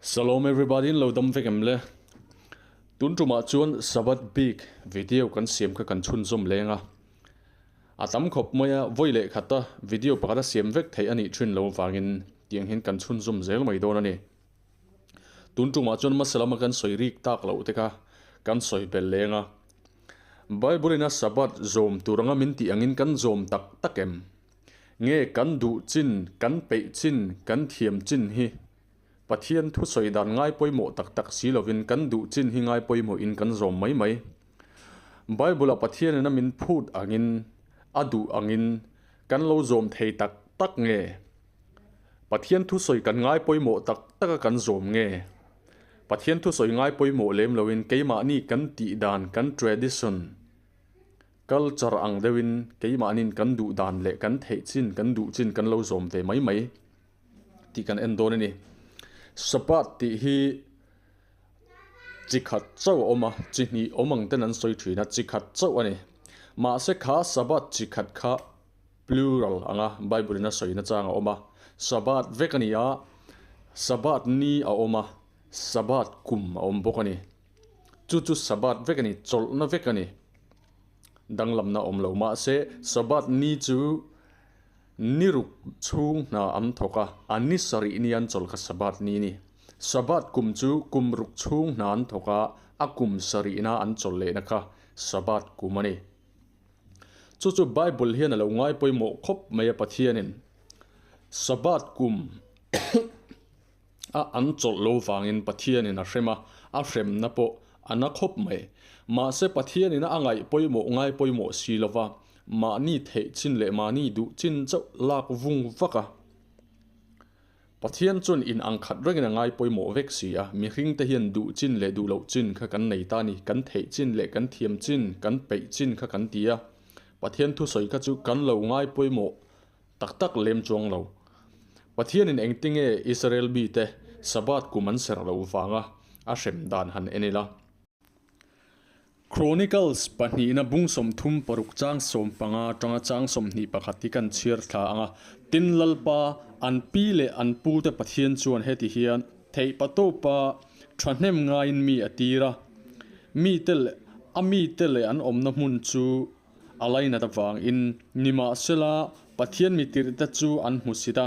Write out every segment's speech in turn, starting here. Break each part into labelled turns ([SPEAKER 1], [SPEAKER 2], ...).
[SPEAKER 1] Shalom everybody in lo dam vek em le. Tun tumah chuan Sabbath bik video kan siam kha kan chhunzawm leng a. A tam khawp mai a, vawi leh khata video pakhat a siam vek theih a nih thin lo vangin tiang hian kan chhunzawm zel mai dawn a ni. Tun tumah chuan hmasa lama kan sawi rik tak loh te kha kan sawi belh leng a. Bible in a Sabbath zawm tur anga min tih angin kan zawm tak tak em? Nge kan duh chin, kan peih chin, kan thiam chin hi Pathian thusawi dan ngai pawimawh tak tak si lovin kan duh chin hi ngai pawimawhin kan zawm mai mai. Bible-a Pathianin a min phut angin, a duh angin kan lo zawm thei tak tak nge? Pathian thusawi kan ngai pawimawh tak taka kan zawm nge? Pathian thusawi ngai pawimawh lem loin keimahni kan tih dan, kan tradition, culture ang deuhin keimahnin kan duh dan leh kan theih chin, kan duh chin kan lo zawm ve mai mai. tih kan en dawn a ni. Sabbath tih hi chi khat chauh a awm a, chi hnih awm ang ten an sawi thin a, chi khat chauh a ni. Mahse kha Sabbath chi khat kha plural anga Bible in a sawi na chang a awm a, Sabbath vek a ni a, Sabbath ni a awm a, Sabbath kum a awm bawk a ni. Chu chu Sabbath vek a ni, chawlhna vek a ni. Danglamna awm lo mahse Sabbath ni chu Ni ruk chhung hna an thawk a, a ni sarih ni an chawl kha Sabbath ni a ni. Sabbath kum chu kum ruk chhung hna an thawk a, a kum sarihna an chawl lehna kha Sabbath kum a ni. Chu chu Bible hian a lo ngai pawimawh khawp mai a Pathianin Sabbath kum a an chawlh lo vangin Pathianin a hrem a, a hremna pawh a na khawp mai. Mahse Pathianin a ngaih pawimawh ngai pawimawh si lova, mahni theih chin leh mahni duh chin chauh lak vung vak a. Pathian chuan in ang khat rengin a ngai pawimawh vek si a, mihring te hian duh chin leh duh loh chin kha kan nei ta a ni, kan theih chin leh kan thiam chin, kan peih chin kha kan ti a. Pathian thusawi kha chu kan lo ngai pawimawh Tak tak lem chuang lo. Pathianin engtinge Israel mite Sabbath kum an serh loh vanga a hrem dan han en ila. Chronicles pahnihna bung 36 chang 15 atanga chang 21 hi kan chhiar thla ang a, Tin Lalpa, an pi leh an pute Pathian chuan heti hian theihpatawpa thahnem ngaiin mi a tir a, mite leh a mite leh an awmna hmun chu A lainat avangin nimahsela Pathian mitirhte chu an hmusit a,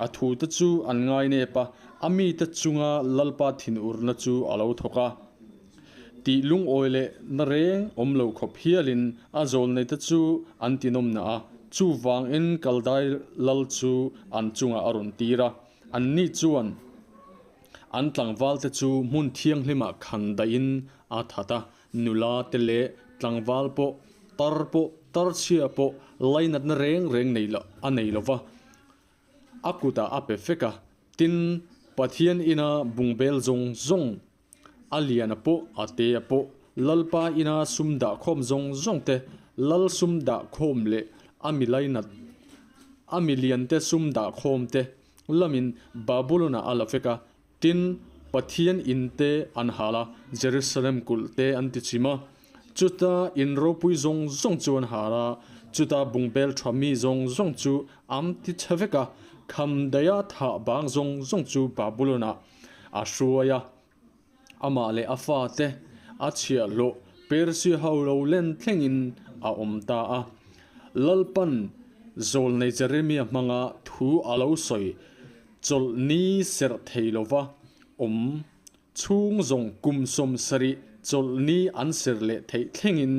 [SPEAKER 1] a thute chu an ngainep a, a mite chunga Lalpa thinurna chu a lo thawk a. Tih lungawi leh na reng awm lo khawp hialin a zawlneite chu an tinawmna a, chuvangin Kaldai lal chu an chungah a rawn tir a, anni chuan an tlangvalte chu hmun thianghlimah khan daihin a that a, Nula te leh tlangval pawh, tar pawh, tarchhia pawh lainatna reng reng nei lo a nei lo va, a kutah a pe vek a. Tin, Pathian ina bungbel zawng zawng, a liana pawh, a tea pawh, Lalpa ina sum dahkhawm zawng zawng te, Lal sum dahkhawm leh a mi lainat, a mi liante sum dahkhawm te lamin Babulon-ah a la vek a. Tin, Pathian in te an hal a, Jerusalem kulh te an ti chim a. Chuta in ropui zawng zawng chu an hal a, chuta bungbel tha mi zawng zawng chu am ti chhe vek a, kham daia thah bang zawng zawng chu Babulon-ah a hruai a. Amah leh a fate a chhiahhlawh Persia ho lo len thlengin a awm ta a. Lalpan zawlnei Jeremia hmanga thu a lo sawi Chawlhni serh thei lova awm chhung zawng kum 70 chawlhni an serh leh theih thlengin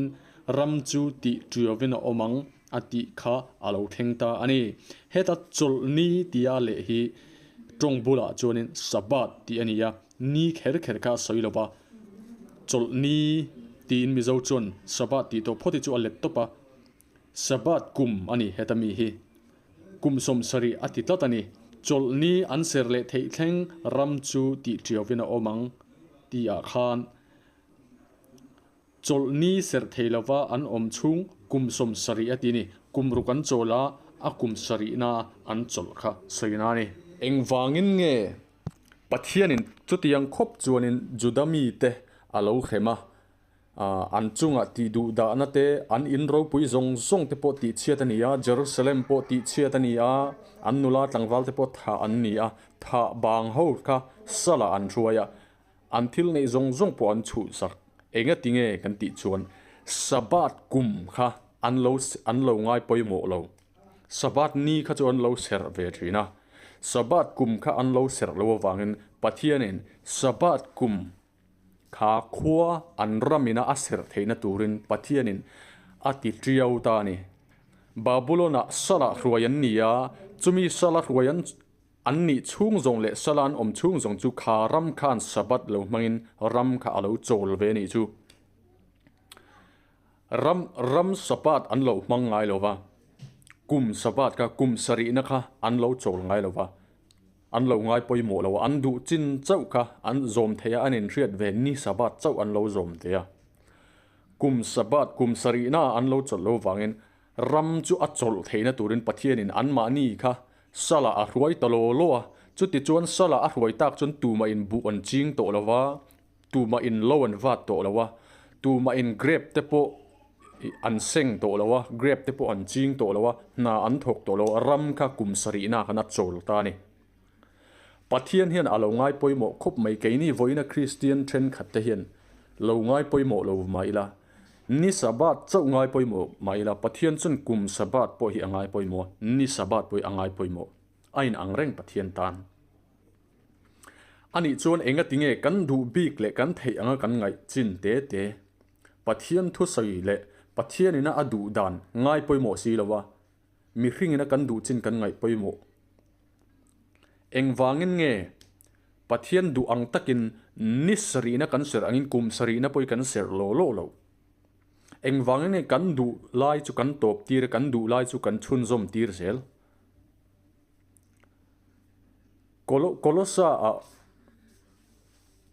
[SPEAKER 1] ram chu tih ṭiauvin a awm ang a tih kha a lo thleng ta a ni. Heta chawlhni tia leh hi ṭawng bulah chuanin Sabbath tih a ni a, ni kher kher kha a sawi lova, chawlhni tiin Mizo chuan Sabbath tih tawh phawt hi chu a let tawp a. Sabbath kum a ni heta mi hi. Kum 70 a ti tlat a ni. Chawlhni an ser leh theih thleng ram chu tih ṭiauvin a awm ang tihah khan chawlhni ser thei lova an awm chhung kum 70 a ti a ni. Kum ruk an chawl a, a kum sarihna an chawlh kha sawina a ni. Engvangin nge Pathianin chutiang khawp chuanin Juda mite a lo hrem a? An chungah tihduhdahna te, an in ropui zawng zawng te pawh tihchhiat a ni a, Jerusalem pawh tihchhiat a ni a, an nula tlangval te pawh thah an ni a, thah bang ho kha salah an hruai a, an thil neih zawng zawng pawh an chhuhsak. Engati nge kan tih chuan Sabbath kum kha an lo an lo ngai pawimawh lo. Sabbath ni kha chu an lo serh ve thin a, Sabbath kum kha an lo serh lo avangin Pathianin Sabbath kum Kha khua an ramina a serh theihna turin Pathianin a ti tiau ta a ni. Babulon-ah sala hruai an ni a, chumi sala hruai an an nih chhung zawng leh sala an awm chhung zawng chu kha ram khan Sabbath lo hmangin ram kha a lo chawl ve a nih chu. Ram ram Sabbath an lo hmang ngai lo va, kum Sabbath kha kum sarihna kha an lo chawl ngai lo va. An lo ngai pawimawh lo a, an duh chin chauh kha an zawm thei a, an inhriat ve ni Sabbath chauh an lo zawm thei a. Kum Sabbath, kum sarihna an lo chawlh lo vangin ram chu a chawlh theihna turin Pathianin anmahni kha Salah a hruai ta law law a, chutichuan Salah a hruai tak chuan tumah in buh an ching tawh lo va, tumah in lo an vat tawh lo a, tumah in grape te pawh an seng tawh lo a, grape te pawh an ching tawh lo a, hna an thawk tawh lo a, ram kha kum sarihna khan a chawl ta a ni. Pathian hian a lo ngai pawimawh khawp mai, keini vawiina Kristian thenkhat te hian lo ngai pawimawh lo mah ila, ni Sabbath chauh ngai pawimawh mah ila, Pathian chuan kum Sabbath pawh hi a ngai pawimawh a, ni Sabbath pawh hi a ngai pawimawh, a inang reng Pathian tan. Anih chuan engati nge kan duh bik leh kan theih anga kan ngaih chin te te? Pathian thusawi leh Pathianina a duh dan ngai pawimawh si lo a, mihringina kan duh chin kan ngaih pawimawh. Engvangin nge Pathian duh ang takin ni sarihna kan serh angin kum sarihna pawh hi kan serh law law lo? Engvangin nge kan duh lai chu kan tawp tir a, kan duh lai chu kan chhunzawm tir zel? Kolossa-ah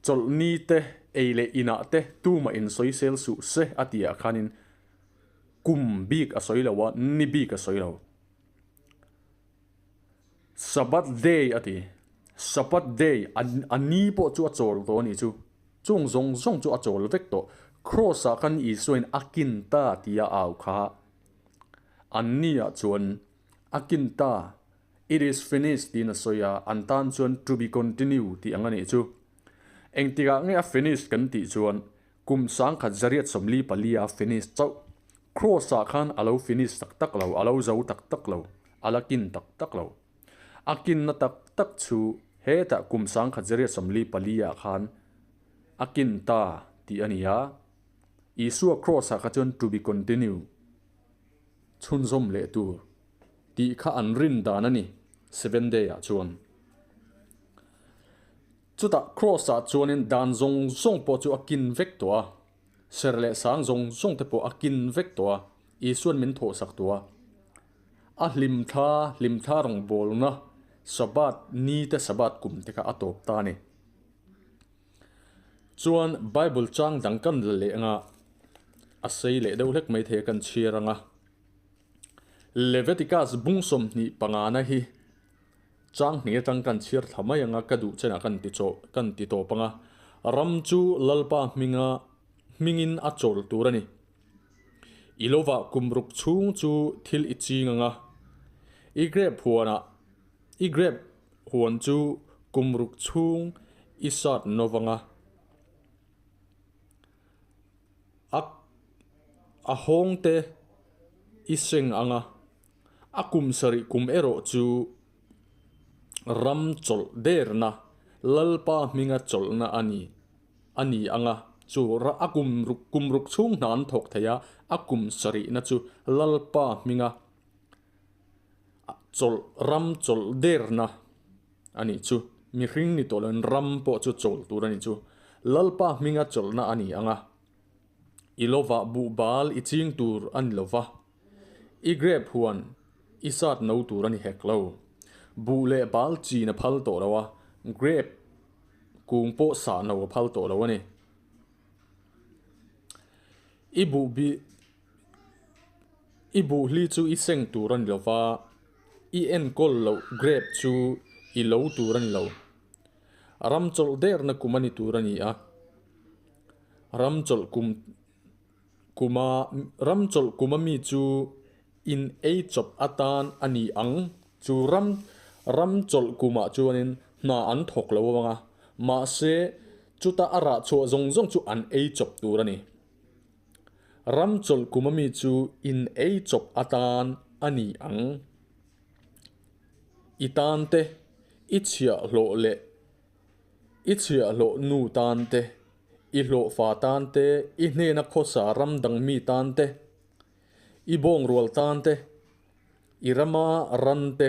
[SPEAKER 1] chawlhni te, ei leh inah te tumah insawisel suh se a tihah khanin kum bik a sawi lo a, ni bik a sawi lo. Sabbath day a ti. Sabbath day a ni pawh chu a chawl tawh a nih chu. Chung zawng zawng chu a chawl vek tawh. Cross-ah khan Isuain a kin ta tia a au kha. An ni-ah chuan A kin ta, It is finished tiin a sawi a, an tan chuan to be continue tih ang a nih chu. Engtikah nge a finish kan tih chuan kum sangkhat zariat 44 a finish chauh. Cross ah khan a lo finish tak tak lo, a lo zo tak tak lo, a la kin tak tak lo. A kinna tak tak chu hetah kum sangkhat zariat 44 ah khan a kin ta tih a ni a, Isua cross ah kha chuan to be continue. Chhunzawm leh tur tih kha an rin dan a ni, Seven Day ah chuan. Chutah Cross ah chuanin dan zawng zawng pawh chu a kin vek tawh a, ser leh sang zawng zawng te pawh a kin vek tawh a, Isua'n min thawhsak tawh a. A hlimthla hlimthla rawngbawlna Sabbath ni te Sabbath kum te kha a tawp ta a ni. Chuan Bible chang dang kan la leh anga a sei leh deuh hlek mai thei a kan chhiar anga Leviticus bung 25 na hi chang hnih atang kan chhiar thla mai anga ka duh chenah kan ti chawh kan ti tawp anga ram chu Lalpa hminga hmingin a chawl tur a ni. I lovah kum ruk chhung chu thil i ching anga i grape huanah i grape Huan chu kum ruk chhung i sat no vang a, a a hawng te i seng ang a, a kum sarih kum erawh chu ram chawlh derna, Lalpa hminga chawlhna a ni a ni ang a, chu a kum ruk kum ruk chhung hna an thawk thei a, a kum sarihna chu Lalpa hminga Chawlh ram chawlh derna a nih chu. Mihring ni tawh loin ram pawh chu chawl tur a nih chu. Lalpa hminga chawlhna a ni ang a. I lovah buh bal i ching tur a ni lo va, i grape huan i sat no tur a ni hek lo. Buh leh bal chin a phal tawh lo a, grape kung pawh sah no a phal tawh lo a ni. I buh bi. I buhli chu i seng tur a ni lo va, i enkawl loh grape chu i lo tur a ni lo. Ram chawlh derna kum a ni tur a ni a, ram chawlh kum kuma ram chawlh kuma mi chu in ei chawp atan a ni ang. Chu ram ram chawlh kumah chuanin hna an thawk lo vang a, mahse chuta a rah chhuah zawng zawng chu an ei chawp tur a ni. Ram chawlh kuma mi chu in ei chawp atan a ni ang. I tan te, i chhiahhlawh leh i chhiahhlawh nu tan te, i hlawhfa tan te, i hnena khawsa ram dang mi tan te, i bawngrual tan te, i rama ran te,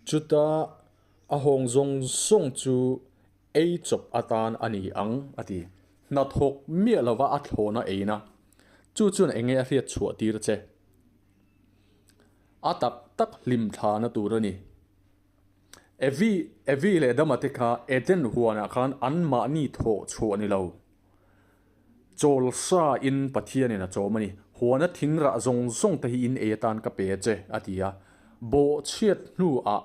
[SPEAKER 1] chuta a hawng zawng zawng chu ei chawp atan a ni ang, a ti. Hnathawk miah lova a thlawna eina chu chuan eng nge a hriat chhuah tir che? A tak tak hlim thlana tur a ni. Evi, Evi leh Adama te kha Eden huanah khan anmahni thawh chhuah ni lo. Chawl sa in Pathianin a chawm a ni. Huana thing rah zawng zawng te hi in ei atan ka pe a che, a ti a. Bawhchhiat hnuah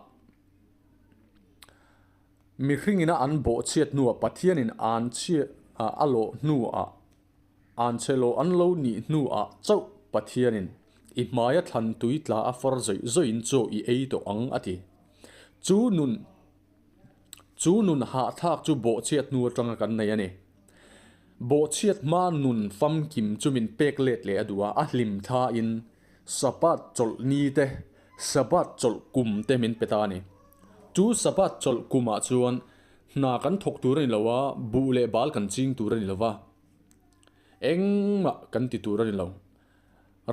[SPEAKER 1] mihringina an bawhchhiat hnuah Pathianin an chhiat a lawh hnuah Anchhe lo an lo nih hnuah chauh Pathianin i hmaia thlan tui tla a far zawih zawihin chaw i ei tawh ang a ti. Chu nun chu nun hahthlak chu bawhchhiat hnu atanga kan nei a ni. Bawhchhiat hma nun famkim chu min pek let leh a duh a, a hlim thlain Sabbath chawlh ni te, Sabbath chawlh kum te min pe ta a ni. Chu Sabbath chawlh kumah chuan Hna kan thawk tur a ni lo a, buh leh bal kan ching tur a ni lo va, engmah kan ti tur a ni lo.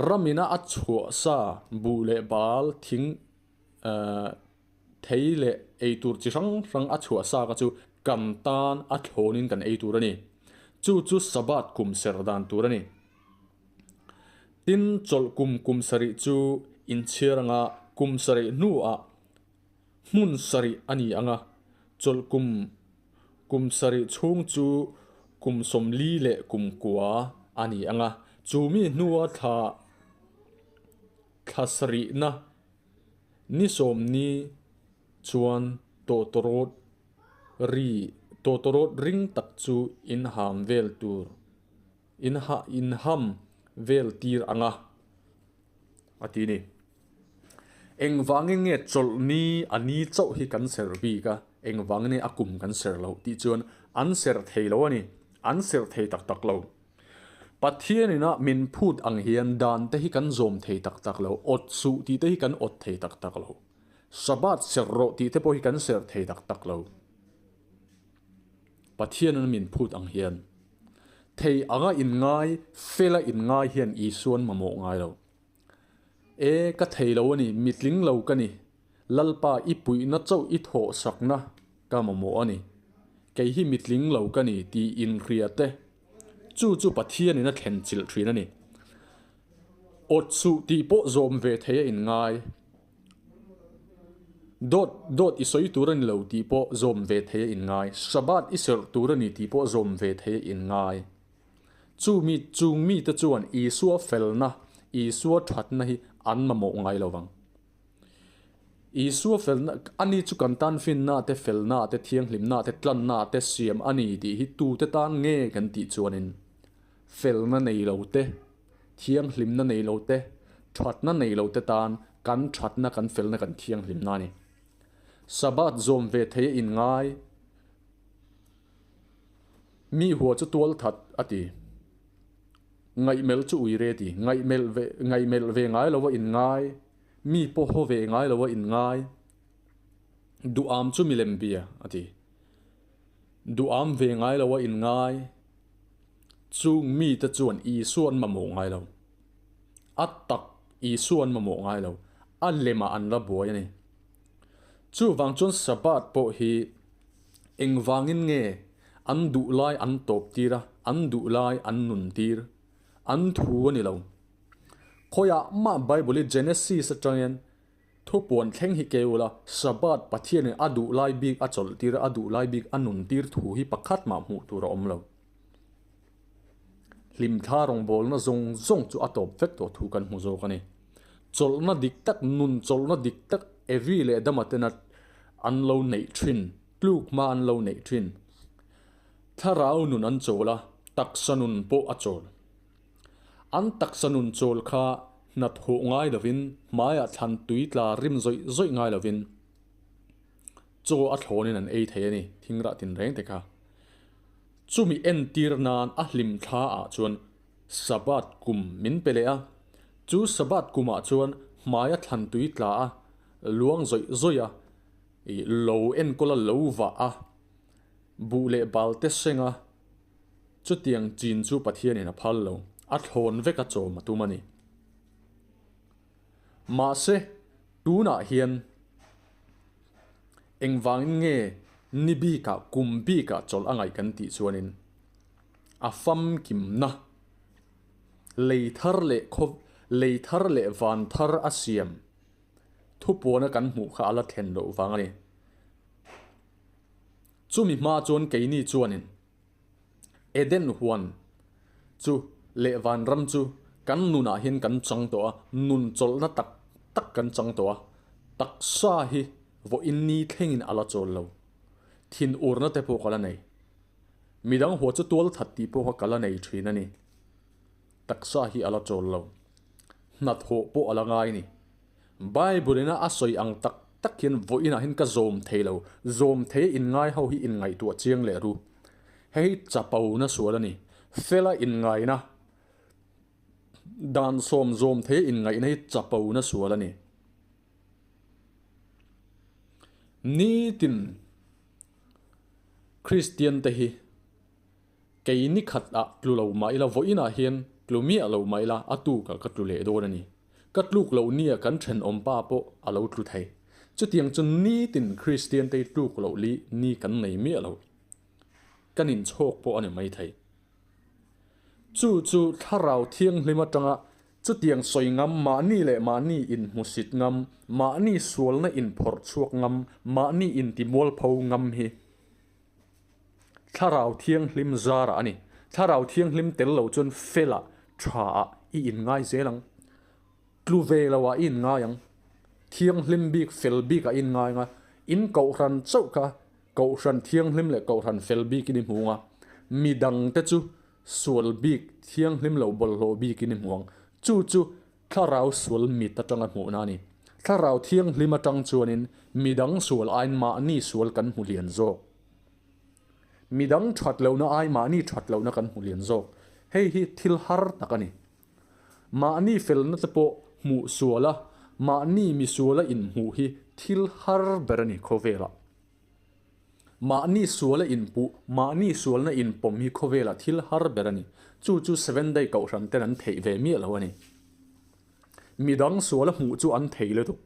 [SPEAKER 1] Ramina a chhuah sa buh leh bal thing thei leh ei tur chi hrang hrang a chhuah sa kha chu kan tan a thlawnin kan ei tur a ni. Chu chu Sabbath kum ser dan tur a ni. Tin, chawlh kum kum sarih chu inchhiar anga kum sarih hnuah Hmun sarih a ni ang a, chawlh kum kum sarih chhung chu kum 40 leh kum kua a ni ang a, chu mi hnua thla thla sarihna ni sawmni chuan tawtawrawt ri tawtawrawt ring tak chu inham vel tur inham vel tir ang a, a ti ni. Engvangin nge chawlhni a ni chauh hi kan ser bik a, engvangin nge a kum kan ser loh tih chuan an ser thei lo a ni, an ser thei tak tak lo. Pathianina min phut ang hian dan te hi kan zawm thei tak tak lo, awt suh tih te hi kan awt thei tak tak lo, Sabbath ser rawh tih te pawh hi kan ser thei tak tak lo. Pathianina min phut ang hian thei anga inngai, fela inngai hian Isuan mamawh ngai lo. E, ka thei lo a ni, mitling lo ka ni. Lalpa, i puihna chauh i thawhsakna ka mamawh a ni. Kei hi mitling lo ka ni tih inhria te, chu chu Pathianin a thlen chilh thin a ni. Awt suh tih pawh zawm ve thei a inngai. Dawt, dawt i sawi tur a ni lo tih pawh zawm ve thei a inngai. Sabbath i serh tur a ni tih pawh zawm ve thei a inngai. Chu mi, chung mite chuan Isua felna, Isua thatna hi an mamawh ngai lo vang. Isua felna, ani chu kan tan finna te, felna te, thianghlimna te, tlanna te siam a ni tih hi tute tan nge kan tih chuanin felna nei lo te, thianghlimna nei lo te, thatna nei lo te tan kan thatna, kan felna, kan thianghlimna a ni. Sabbath zawm ve thei a inngai. Mi hua chu tual that a ti. Ngaihmelh chu ui re ti. Ngaihmelh ve, ngaihmelh ve ngai lo a inngai. Mi pawh haw ve ngai lo a inngai. Duham chu milem bia a ti. Duham ve ngai lo a inngai. Chung mite chuan Isua an mamawh ngai lo. A tak Isua an mamawh ngai lo. A lemah an la buai a ni. Chuvang chuan Sabbath pawh hi engvangin nge an duh lai an tawp tir a, an duh lai an nun tir? An thu a ni lo. Khawiah mah Bible hi Genesis atangin thupuan thleng hi keu la, Sabbath Pathianin a duh lai bik a chawlh tir a, a duh lai bik a nun tir thu hi pakhat mah hmuh tur a awm lo. Hlimthla rawngbawlna zawng zawng chu a tawp vek tawh thu kan hmu zawk a ni. Chawlhna dik tak, nun chawlhna dik tak Evi leh Adama tena an lo neih thin, tluk hma an lo neih thin. Thlarau nun an chawl a, taksa nun pawh a chawl. An taksa nun chawl kha hnathawh ngai lovin, hmaiah thlan tui tla rim zawih zawih ngai lovin chaw a thlawnin an ei thei a ni, thingrah tinreng te kha. Chumi entir nan a hlim thla ah chuan Sabbath kum min pe leh a, chu Sabbath kumah chuan hmaia thlan tui tla a luang zawih zawih a, ih lo enkawl a lo vah a, buh leh bal te seng a, chutiang chin chu Pathianin a phal lo, a thlawn vek a chawm a tum a ni. Mahse, tunah hian engvangin nge ni bikah kum bikah chawlh a ngaih kan tih chuanin a famkimna lei thar leh khaw lei thar leh van thar a siam thupuana kan hmuh kha a la thlen loh vang a ni. Chumi hma chuan keini chuanin Eden huan chu leh vanram chu kan nunah hian kan chang tawh a, nun chawlhna tak tak kan chang tawh a, taksa hi vawiin ni thlengin a la chawl lo. Thinurna te pawh ka la nei. Midang hua chu tual that tih pawh kha ka la nei thin a ni. Taksa hi a la chawl lo. Hnathawh pawh a la ngai a ni. Bible ina a sawi ang tak tak hian vawiinah hian ka zawm thei lo. Zawm thei a inngai ho hi inngaihtuah chiang leh ru. Hei hi chapona sual a ni. Fela inngaina, dan sawm zawm thei a inngaihna hi chapona sual a ni. Nitin Kristian te hi kei ni khat ah tlu lo mah ila vawiinah hian tlu miah lo mah ila a tukah ka tlu leh dawn a ni. Ka tluk loh nia kan thenawm pa pawh a lo tlu thei. Chutiang chu nitin Kristian te hi tluk loh li ni kan nei miah lo. Kan inchhawk pawh a ni mai thei. Chu chu Thlarau Thianghlim atanga Chutiang sawi ngam, mahni leh mahni inhmusit ngam, mahni sualna inphawrh chhuak ngam, mahni intimualpho ngam hi Thlarau Thianghlim zarah a ni. Thlarau Thianghlim tel lo chuan felah, thaah i inngai zel ang. Tlu ve loah i inngai ang. Thianghlim bik, fel bikah i inngai ang a, in kohhran chauh kha kohhran thianghlim leh kohhran fel bikin i hmu ang a, midangte chu Sual bik thianghlim lo bawlhhlawh bikin i hmu ang. Chu chu thlarau sual mit atanga hmuhna a ni. Thlarau thianghlim atang chuanin midang sual aiin mahni sual kan hmu lian zawk. Midang that lohna ai mahni that lohna kan hmu lian zawk. Hei hi thil har tak a ni. Mahni felna te pawh hmuh suala mahni misuala inhmuh hi thil har ber a ni khawvelah. Mahni suala inpuh, mahni sualna inpawm hi khawvela thil har ber a ni. Chu chu Seven Day Kohhran ten an theih ve miah lo a ni. Midang suala hmuh chu an thei lutuk.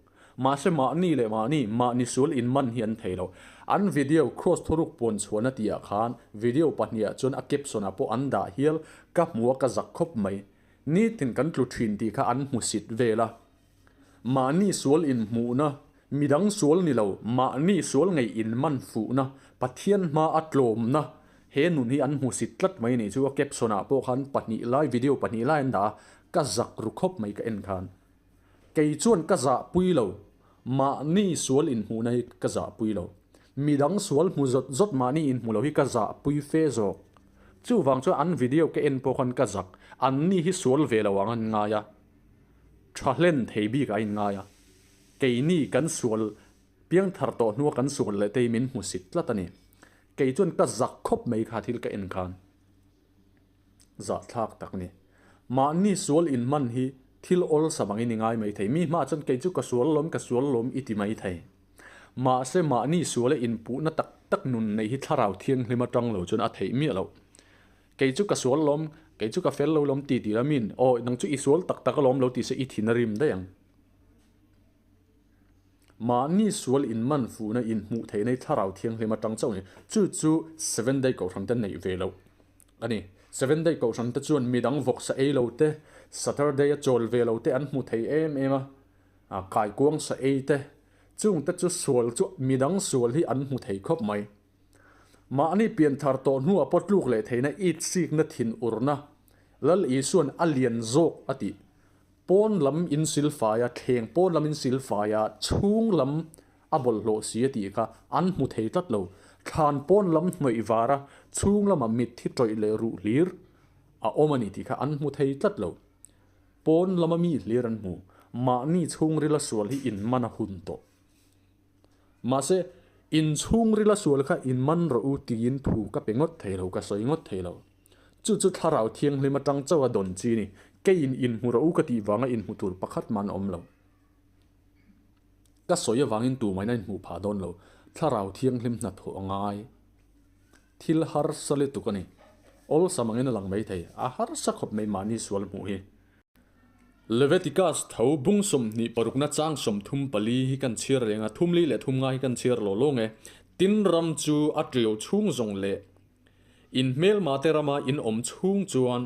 [SPEAKER 1] Mahse mahni leh mahni, mahni sual inman hi an thei lo. An video Kraws thuruk puan chhuahna tihah khan video pahniha chuan a caption ah pawh an dah hial, ka hmu a ka zak khawp mai. Nitin kan tlu thin tih kha an hmusit vel a. Mahni sual inhmuhna, midang sual ni lo, mahni sual ngei inman fuhna, Pathian hma a tlawmna, he nun hi an hmusit tlat mai ni chu a caption ah pawh khan pahnih lai video pahnih lai an dah a, ka zak ru khawp mai ka en khan. Kei chuan ka zahpui lo, mahni sual inhmuhna hi ka zahpui lo. Midang sual hmu zawt zawt mahni inhmu lo hi ka zahpui fe zawk. Chuvang chuan an video ka en pawh khan ka zak, anni hi sual ve lo ang an ngai a. Tha hlen thei bik a inngai a, keini kan sual piangthar tawh hnua kan sual leh te hi min hmusit tlat a ni. Kei chuan ka zak khawp mai kha thil ka en khan zahthlak tak a ni. Mahni sual inhman hi thil awlsam angin i ngai mai thei. Mi hmaah chuan kei chu ka sual lawm, ka sual lawm i ti mai thei. Mahse mahni suala inpuhna tak tak nun neih hi thlarau thianghlim atang lo chuan a theih miah loh. Kei chu ka sual lawm, kei chu ka fel lo lawm ti ti la min, aw nang chu i sual tak tak alawm lo ti se i thin a rim daih ang. Mahni sual in man fuhna in hmuh theihna hi thlarau thianghlim atang chauh a ni. Chu chu Seven Day Kohhran te neih ve loh a ni. Seven Day Kohhran te chuan midang vawksa ei lo te, Saturday a chawl ve lo te an hmu thei em em a, kaikuang sa ei te, chung te chu sual chu midang sual hi an hmu thei khawp mai. Mahni pianthar tawh hnuah pawh tluk leh theihna it sikna thin urna Lal Isuan a lian zawk a tih. Pawn lam in silfai a, thleng pawn lam in silfai a, chhung lam a bawlhhlawh si a tih kha an hmu thei tlat lo. Thlan pawn lam hnawih var a, chhung lamah mitthi tawih leh ruh hlir a awm a ni tih kha an hmu thei tlat lo. Pawn lama mi hlir an hmu. Mahni chhungrila sual hi in man a hun tawh. Mahse, in chhungrila sual kha in man rawh u tiin thu ka pe ngawt thei lo, ka sawi ngawt thei lo. Chu chu Thlarau Thianghlim atang chauh a dawn chi ni. Keiin inhmu rawh u ka tih vanga inhmu tur pakhat mah an awm lo. Ka sawi avangin tumah in a inhmuh phah dawn lo. Thlarau Thianghlim hnathawh a ngai. Thil harsa lutuk a ni. Awlsam angin a lang mai thei. A harsa khawp mai mahni sual hmuh hi. Leviticus tho bung 26 na chang 34 hi kan chhiar reng a, thumli leh thumnga hi kan chhiar lo lawng e. Tin ram chu a ṭiau chhung zawng leh in hmelmate rama in awm chhung chuan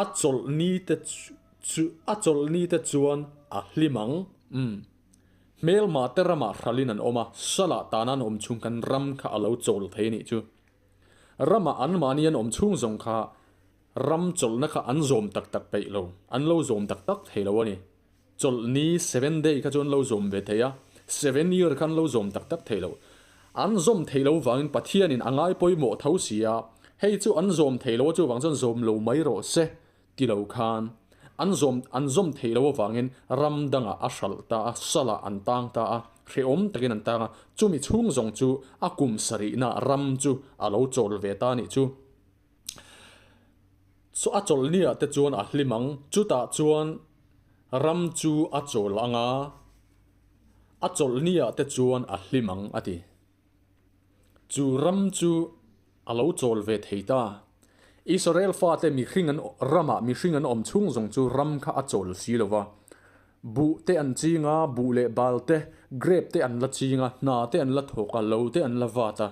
[SPEAKER 1] a chawlhni te chu a chawlhni te chuan a hlim ang. Umm. Hmelmate ramah hralin an awm a, salah tana an awm chhung khan ram kha a lo chawl thei a nih chu. Ramah anmahni an awm chhung zawng kha ram chawlhna kha an zawm tak tak peih lo, an lo zawm tak tak thei lo a ni. Chawlhni seven day kha chu an lo zawm ve thei a, seven year kha an lo zawm tak tak thei lo. An zawm thei lo vangin Pathianin a ngai pawimawh tho si a, hei chu an zawm thei lo a chuvang chuan zawm lo mai rawh se ti lo khan an zawm an zawm theih loh avangin ram dangah a hralh ta a, salah an tang ta a, hrehawm takin an tang a, chumi chhung zawng chu a kum sarihna ram chu a lo chawl ve ta a nih chu. Chu a chawlhniah te chuan a hlim ang, chutah chuan ram chu a chawl ang a, a chawlhniah te chuan a hlim ang a ti. Chu ram chu a lo chawl ve thei ta. Israel fate mihring an ramah mihring an awm chhung zawng chu ram kha a chawl si lo va. Buh te an ching a, buh leh bal te, grape te an la ching a, hna te an la thawk a, lo te an la vat a.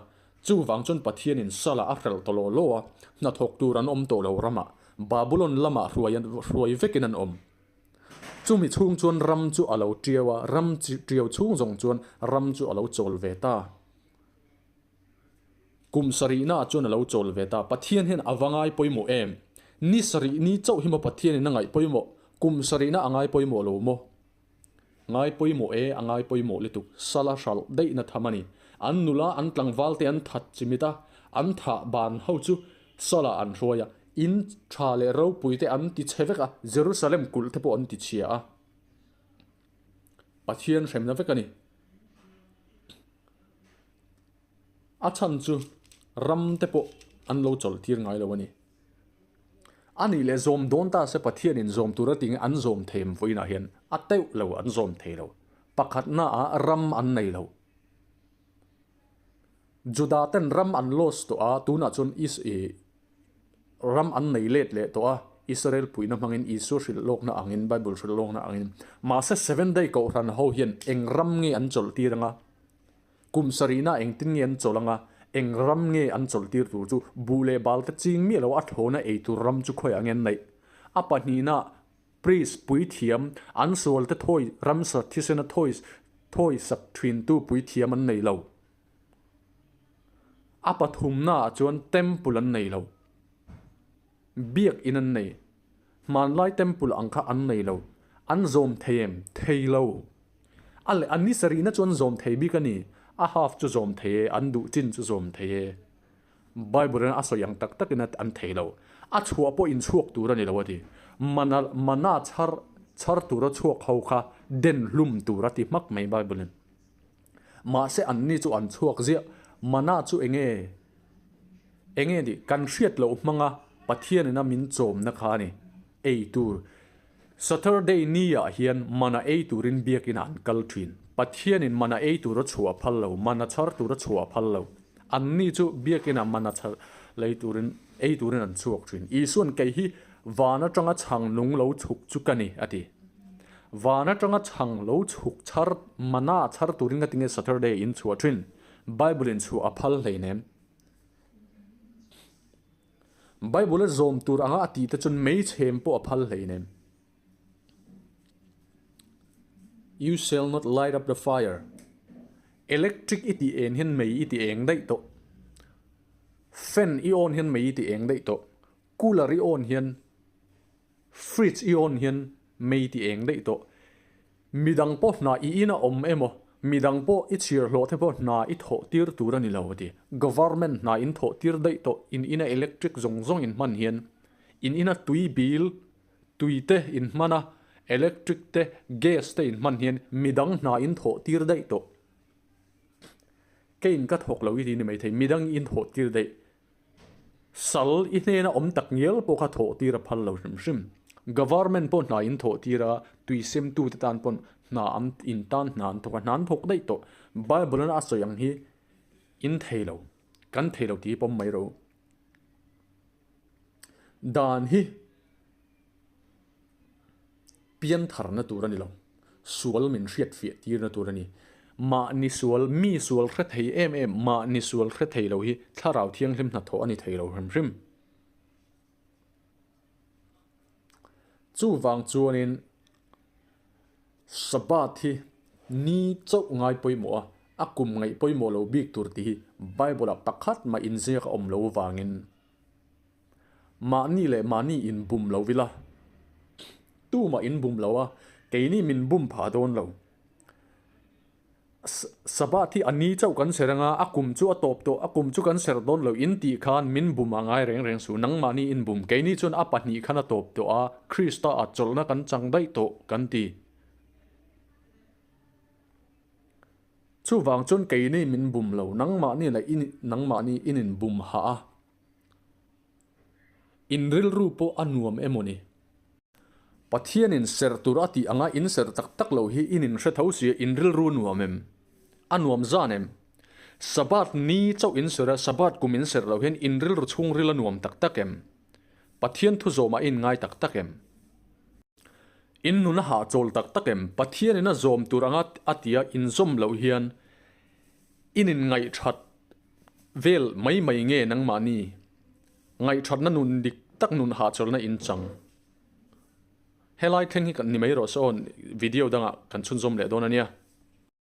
[SPEAKER 1] Chuvang chuan Pathianin Salah a hrelh ta law law a, hnathawk tur an awm tawh lo ramah, Babulon lamah hruai hruai vekin an awm. Chumi chhung chuan ram chu a lo tiau a, ram tiau chhung zawng chuan ram chu a lo chawl ve ta. Kum sarihnaah chuan a lo chawl ve ta. Pathian hian a va ngai pawimawh em? Ni sarih ni chauh hi maw Pathianin a ngaih pawimawh? Kum sarihna a ngai pawimawh lo maw? Ngai pawimawh e, a ngai pawimawh lutuk. Sala hralh daihna tham a ni. An nula, an tlangval te an that chimit a, an thah ban ho chu Sala an hruai a, in tha leh ropui te an ti chhe vek a, Jerusalem kulh te pawh an ti chhia a. Pathian hremna vek a ni. A chhan chu ram te pawh an lo chawlh tir ngai lo a ni. A nih leh zawm dawn ta se Pathianin zawm tur a ti nge an zawm thei em vawiinah hian a teuh lo an zawm thei lo. Pakhatnaah ram an nei lo. Juda ten ram an lost tawh a, tunah chuan Is ih ram an nei let leh tawh a, Israel puihna hmangin Isua hrilh lawkna angin Bible hrilh lawkna angin. Mahse Seven Day Kohhran ho hian eng ram nge an chawlh tir anga? Kum sarihna engtin nge an chawlh anga, eng ram nge an chawlh tir tur chu buh leh bal te ching miah lo a thlawna ei tur ram chu khawiah nge an neih? A pahnihna priest puithiam an sual te thawi ramsa thisena thawi thawi sak thintu puithiam an nei lo. A pathumna ah chuan temple an nei lo. Biak in an nei. Hmanlai temple ang kha an nei lo. An zawm thei em? Thei lo. A leh a ni sarihna chu an zawm thei bik a ni. A half chu zawm thei e, an duh chin chu zawm thei e. Bible in a sawi ang tak takin an thei lo. A chhuah pawh inchhuak tur a ni lo a ti. Mana mana chhar chhar tura chhuak ho kha den hlum tur a ti hmak mai Bible in. Mahse anni chu an chhuak ziah. Mana chu enge? Enge nih? Kan hriat loh hmanga Pathianina min chawmna kha a ni. Ei tur. Saturday ni ah hian mana ei turin biakina an kal thin. Pathianin mana ei tur a chhuah phal lo, mana chhar tur a chhuah phal lo. Anni chu biakina mana chhar lei turin ei turin an chhuak thin. Isuan kei hi van atanga chhang nung lo chhuk chu ka ni, a ti. Van atanga chhang lo chhuk chhar mana chhar turin ka tinge Saturday in chhuah thin. Bible in chhuah a phal hleinem. Bible a zawm tur anga a tih te chuan meichhem pawh a phal hleinem. You shall not light up the fire. Electric i tih eng hian mei i ti eng daih tawh. Fan i on hian mei i ti eng daih tawh. Cooler i on hian Fridge i on hian mei ti eng daih tawh. Midang pawh hna i in a awm emaw, midang pawh i chhir hlawh te pawh hna i thawh tir tur a ni lo a ti. Government hna in thawh tir daih tawh, in ina electric zawng zawng in hman hian, in ina tui bil, Tui te in hman a, electric te, gas te in hman hian midang hna in thawh tir daih tawh. Keiin ka thawk lo i ti ni maithei, midang in thawh tir daih. Sal i hnena awm tak ngial pawh kha thawh tir a phal lo hrim hrim. Government pawh hna in thawh tir a, tui semtu te tan pawn hna an in tan hna an thawk a, hna an thawk daih tawh. Bible in a sawi ang hi in thei lo, kan thei lo tih hi pawm mai rawh u. Dan hi piantharna tur a ni lo, sual min hriatfiah tirna tur a ni. Mahni sual, mi sual hre thei em em, mahni sual hre thei lo hi thlarau thianghlim hnathawh a ni thei lo hrim hrim. Chuvang chuanin Sabbath hi ni chauh ngai pawimawh a, a kum ngaih pawimawh lo bik tur tih hi Bible-ah pakhat mah inziak a awm lo vangin Mahni leh mahni inbum lo ila, tumah inbum lo a, keini min bum phah dawn lo. Sabbath hi a ni chauh kan ser anga, a kum chu a tawp tawh, a kum chu kan ser dawn lo in tih khan min bum a ngai reng reng suh, nangmahni inbum. Keini chuan a pahnih khan a tawp tawh a, Krista ah chawlhna kan chang daih tawh kan ti. Chuvang chuan keini min bum lo, nangmahni leh nangmahni in inbum hah a. In rilru pawh a nuam emaw ni? Pathianin serh tur a tih anga in serh tak tak loh hi in inhre tho sia in rilru nuam em? A nuam zan em? Sabbath ni chauh in serh a, Sabbath kum in serh loh hian in rilru chhungril a nuam tak tak em? Pathian thu zawmah i inngai tak tak em? In nun a hahchawl tak tak em? Pathianin a zawm tur anga a tia in zawm loh hian in inngaihṭhat Vel mai mai nge nangmahni ngaihthatna nun dik tak nun hahchawlhna in chang. Helai thleng hi kan ni mai rawh se aw, video dangah kan chhunzawm leh dawn a nia.